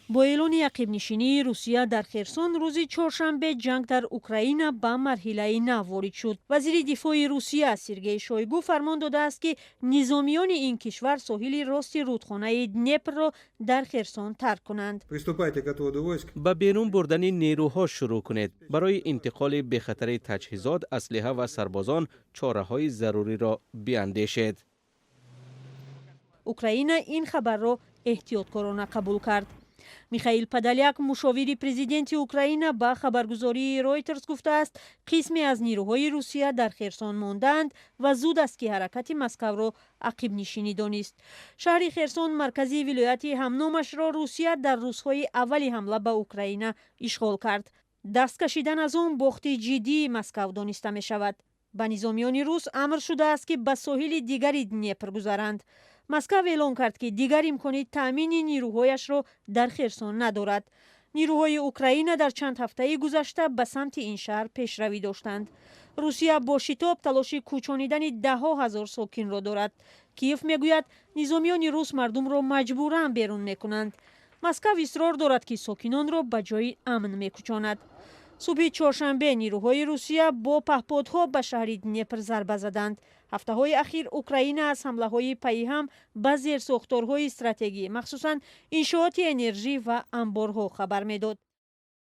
Бо эълони ақибнишинии Русия дар Херсон рӯзи чоршанбе, ҷанг дар Украина ба марҳилаи нав ворид шуд. Вазири дифои Русия Сергей Шойгу фармон додааст, ки низомиёни ин кишвар соҳили рости рудхонаи Днепрро дар Херсон тарк кунанд. Приступайте к отводу войск. Ба берун бурдани нерӯҳо шурӯъ кунед. Барои интиқоли бехатари таҷҳизот, аслиҳа ва сарбозон чораҳои заруриро биандешед. Украина ин хабарро эҳтиёткорона қабул кард. Михаил Подоляк, мушовири президенти Украина, ба хабаргузории Ройтерс гуфтааст, қисме аз нирӯҳои Русия дар Херсон мондаанд ва зуд аст, ки ҳаракати Москавро ақибнишинӣ донист. Шаҳри Херсон, маркази вилояти ҳамномашро, Русия дар рӯзҳои аввали ҳамла ба Украина ишғол кард. Даст кашидан аз он бохти ҷиддии Москав дониста мешавад. Ба низомиёни рус амр шудааст, ки ба соҳили дигари Днепр гузаранд. Москав эълон кард, ки дигар имкони таъмини нирӯҳояшро дар Херсон надорад. Нирӯҳои Украина дар чанд ҳафтаи гузашта ба самти ин шаҳр пешравӣ доштанд. Русия бо шитоб талоши кӯчонидани даҳҳо ҳазор сокинро дорад. Киев мегӯяд, низомиёни рус мардумро маҷбуран берун мекунанд. Москав исрор дорад, ки сокинонро ба ҷои амн мекӯчонад. Субҳи чоршанбе нирӯҳои Русия бо паҳподҳо ба шаҳри Днепр зарба заданд. Ҳафтаҳои ахир Украина аз ҳамлаҳои паиҳам ба зерсохторҳои стратегӣ, махсусан иншооти энержӣ ва анборҳо, хабар медод.